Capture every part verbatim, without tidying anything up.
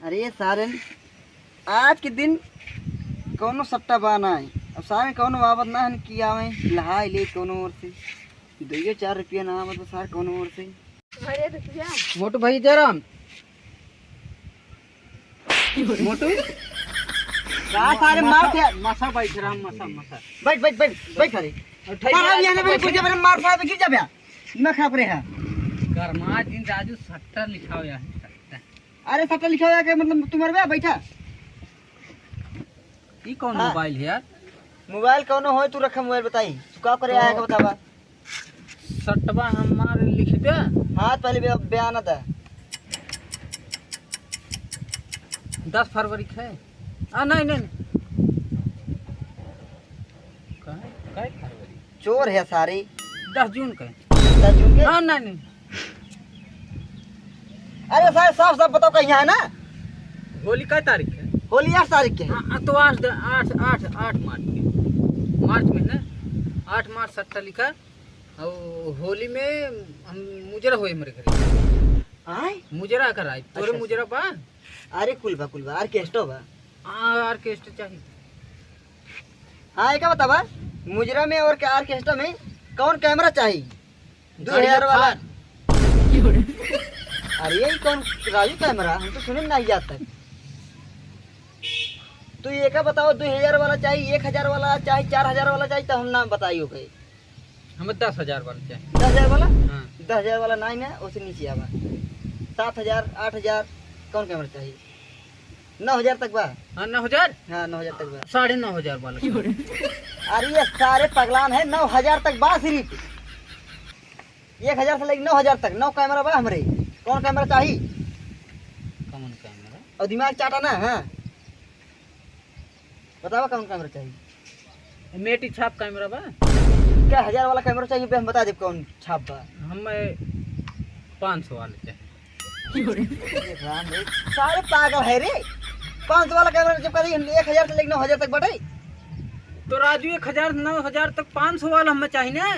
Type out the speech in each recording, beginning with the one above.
अरे सारेन, आज के दिन कौनो सट्टा बा नाहीं। अब सारेन कौनो बाबत ना है कि आवे, लहाई ले कौनो ओर से। दुइयो चार रुपया ना आवत बा सार कौनो ओर से। अरे रुपया। मोटू भाई जयराम। मोटू। का सारे मार के मसा बैठ रहा, मसा, मसा। बैठ, बैठ, बैठ, बैठ सारे। और ठेकेदार सारे यहाँ पे बैठ। कुछ जबरन मार सारे गिर जाबे। दिमाग खराब करे है। गरमा दिन राजू सट्टा लिखाओ यार, सट्टा। अरे सट्टा लिखाओ यार, के मतलब तू मरबे, बैठा। ई कौन हाँ। मोबाइल है यार? मोबाइल कौनो होय, तू रखा मोबाइल, बताई। तू का करे तो आया के बतावा। सटवा हमार लिख दे। हाँ, पहले बे-, बयान दे। दस फरवरी के है। आ, नहीं, नहीं, नहीं। काहे, काहे फरवरी? चोर है सारे। दस जून के। दस जून के? हाँ, नहीं, नहीं। अरे सारे, साफ साफ बताओ, कहीं है ना? होली कै तारीख है? होली आठ तारीख के है। हाँ, हाँ, तो आठ, आठ, आठ, आठ मार्च के, मार्च महीना, आठ मार्च सट्टा लिखा। और होली में हम मुजरा होई हमरे घरे। आय? मुजरा कराई, तोरे अच्छा, मुजरा बा? अरे कुल बा, कुल बा, ऑर्केस्ट्रा बा। हाँ, ऑर्केस्ट्रा चाहिए। हाँ, एक बतावा, मुजरा में और के ऑर्केस्ट्रा में कौन कैमरा चाहिए? दो हजार वाला। अरे, यही कौन राजू कैमरा? हम तो सुने नहीं आज तक। तू ये का बताओ, दो हजार वाला चाहिए, एक हजार वाला चाहिए, चार हजार वाला चाहिए, तो हम नाम बताइयो भाई। हमें दस हजार वाला चाहिए। दस हजार वाला? हाँ। दस हजार वाला नहीं ना, उससे नीचे आवा। सात हजार, आठ हजार, कौन कैमरा चाहिए? नौ हजार तक बा? हाँ, नौ हजार? हाँ, नौ हजार तक बा। साढ़े नौ हजार वाला। अरे, ये सारे पगलान है, नौ हजार तक बा सिर्फ। एक हजार से लेके नौ हजार तक, नौ कैमरा बा हमरे। कौन कैमरा चाही? कौन कैमरा? और दिमाग चाटा ना, हाँ। बतावा कौन कैमरा चाही? मेटी छाप कैमरा बा। क्या हजार वाला कैमरा चाहिए बे, हम बता देब कौन छाप बा। हमें पाँच सौ वाला चाहिए। अरे राम रे, सारे पागल है रे। पाँच सौ वाला कैमरा जब कभी एक हजार से लेके नौ हजार तक बटे। तो राजू, एक हजार, नौ हजार तक पाँच सौ वाला हमें चाहिए ना।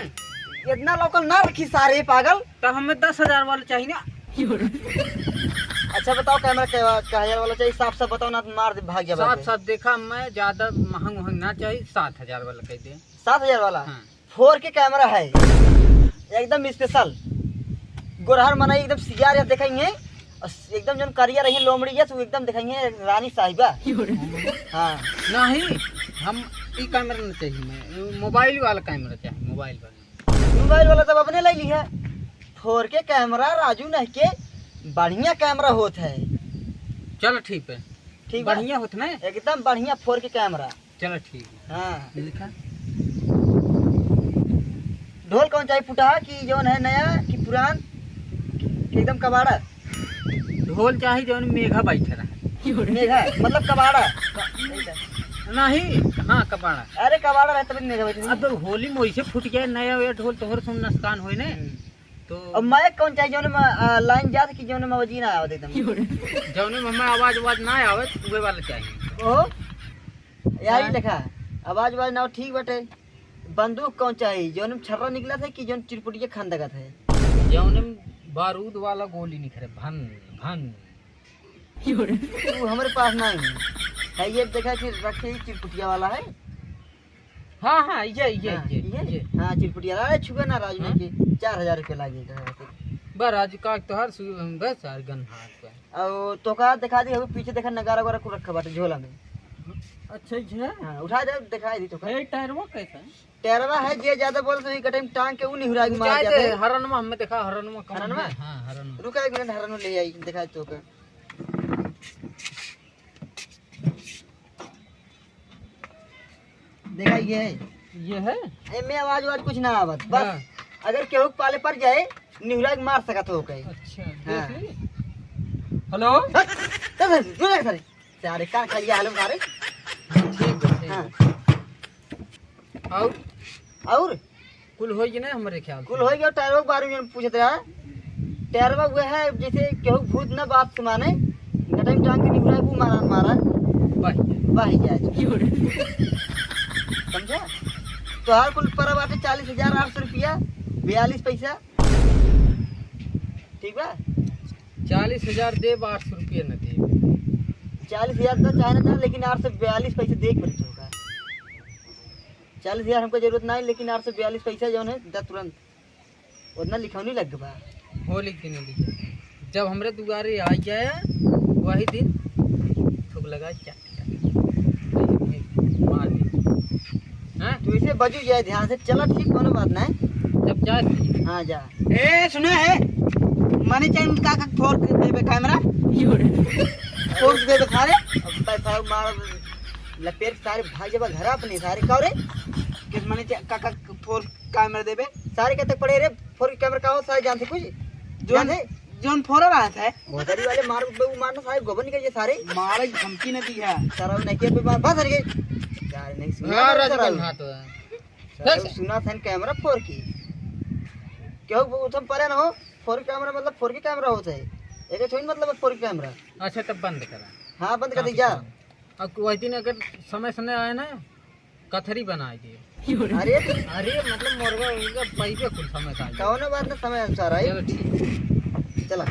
इतना लोकल ना रखी सारे पागल। तो हमें दस हजार वाला चाहिए ना। अच्छा बताओ, कैमरा के, के हजार वाला चाहिए? साफ साफ बताओ ना, तो मार दे, भाग जाबे। साफ साफ देखा, मैं ज्यादा महंग वहंग ना चाहिए, सात हजार वाला कह दे। सात हजार वाला? हाँ। फोर के कैमरा है, एकदम स्पेशल। गोरहर मनई एकदम सियार या देखेंगे, और एकदम जौन करिया रही लोमड़ी या, तो एकदम देखेंगे रानी साहिबा। हाँ। नहीं, हम ई कैमरा नहीं चाहिए, मैं मोबाइल वाला कैमरा चाहिए, मोबाइल वाला। मोबाइल वाला तब अपने ले लिहा। फोर के कैमरा राजू नहीं के बढ़िया कैमरा होत है। चलो ठीक है। ठीक बा? बढ़िया होत ना? एकदम बढ़िया फोर के कैमरा। चलो ठीक है। हाँ। लिखा। ढोल कौन चाहिए, फुटहा कि जौन है नया कि पुरान कि एकदम कबाड़ा? ढोल चाही जौन मेघा बैठे रहे। मेघा मतलब कबाड़ा? नहीं, हाँ, कबाड़ा। अरे कबाड़ा रहे तभी मेघा बैठे रहे। अब होली में वैसे फूट गया नया, ये ढोल तोहर सुन नुकसान होए ने। हम्म। तो अब माइक कौन चाहिए, जौन में, आ, लाइन जात कि जौन में आवाज ही ना आवत एकदम? जौन में हमें आवाज, आवाज ना आवत, उहे वाला चाहिए। ओहो, यही हाँ। लिखा, आवाज, आवाज ना हो, ठीक बटे। बंदूक कौन चाहिए, जौन में छर्रा निकला था कि जौन चिरपुटिया खान दगत है? जौन में बारूद वाला गोली निकले, भन, भन। तू हमरे पास नहीं है, ये देखा कि रखे ही चिरपुटिया वाला है। हाँ, हाँ, ये, ये, हाँ, ये, ये? ये। हाँ, चिरपुटिया। अरे, छुए ना राजू हाँ? के, चार हजार रुपया लागेगा। बा राजू का तोहार सु-, बस यार, गन हाथ पे। और तो का दिखा दी, अभी पीछे देखा, नगारा वगारा कुल रखा बाटे झोला में। अच्छा, ये है? हाँ, उठा दे, दिखाई दी तो का। ये टायरवा कैसा है? टायरवा है, जे ज्यादा बोल तो एक टाइम टांग के ऊ निहुरा के मार जाते हैं। हरनमा हमें देखा, हरनमा कौन हरनमा? है? हाँ, हरनमा। रुका एक मिनट, हरनमा ले आई, दिखा तो का। देखा ये है। ये है? एमे आवाज वाज कुछ ना आवत, बस हाँ। अगर केहू के पाले पड़ जाए, निहुरा के मार सकत हो कहीं। अच्छा, हाँ। देख ली। हेलो? हट, चल, चल, चल, चल, सारे कान खाली आलम सारे। ठीक है, ठीक है। हाँ। और? और? कुल होई कि नहीं हमरे ख्याल से? कुल होई गया, टायरवा के बारे में पूछत रहा। टायरवा वह है, जैसे केहू भूत ना बात से माने, गटई में टांग के निहुरा, वो मारा, मारा। बह जाए। बह जाए। समझा? तोहार कुल परा बाटे चालीस हजार आठ सौ रुपया, बयालीस पैसा। ठीक बा? चालीस हजार देब, आठ सौ रुपया न देब। चालीस हजार तो चाहे ना चाहे, लेकिन आठ सौ बयालीस पैसे दे के पड़ी होगा। चालीस हजार हमको जरूरत ना है, लेकिन आठ सौ बयालीस पैसा जौन है, द तुरंत। उतना लिखौनी लग बा। हो लिख देने दीजिए, जब हमरे दुआरे आ जाए, वही दिन थूक लगा, चाट, चाट। मार दे। हाँ? तू इसे बजू जाए ध्यान से, चला ठीक, कोनो बात ना है। जब जाए तो। हाँ, जा। ए, सुना है, मनी चैन का का फोड़ के देबे कैमरा? फोड़ के देबे सारे। अब भाई साहब मार लपेट सारे भाग जब घर अपने सारे का रे? किस मनी चैन का का फोड़ कैमरा देबे? सारे के तक पड़े रे, फोड़ कैमरा का हो सारे जानते कुछ? जोन जानते? जोन फोड़ रहा है। भोसड़ी वाले मार, वो मारना सारे गोबर निकल गए सारे। मारे धमकी न दी है। सारा नहीं किया पे मार, बस हट गए। सारे नहीं सुना हाँ, ना राजू सारा। के हाथ है। सारे कैसे? सुना था कैमरा फोड़ की। क्यों वो तुम परे ना हो? फोड़ कैमरा मतलब फोड़ की कैमरा होता है। एक थोड़ी मतलब फोड़ की कैमरा। अच्छा, तब बंद करा। हाँ, बंद कर हाँ, दी तो जा। बंद। अब वही दिन अगर समय से नहीं आया ना, कथरी बनाए दे। अरे, अरे, मतलब, मुर्गा उर्गा पाइबे कुल समय का। कौनो बात ना, समय अनुसार आई। चलो, ठीक। चला।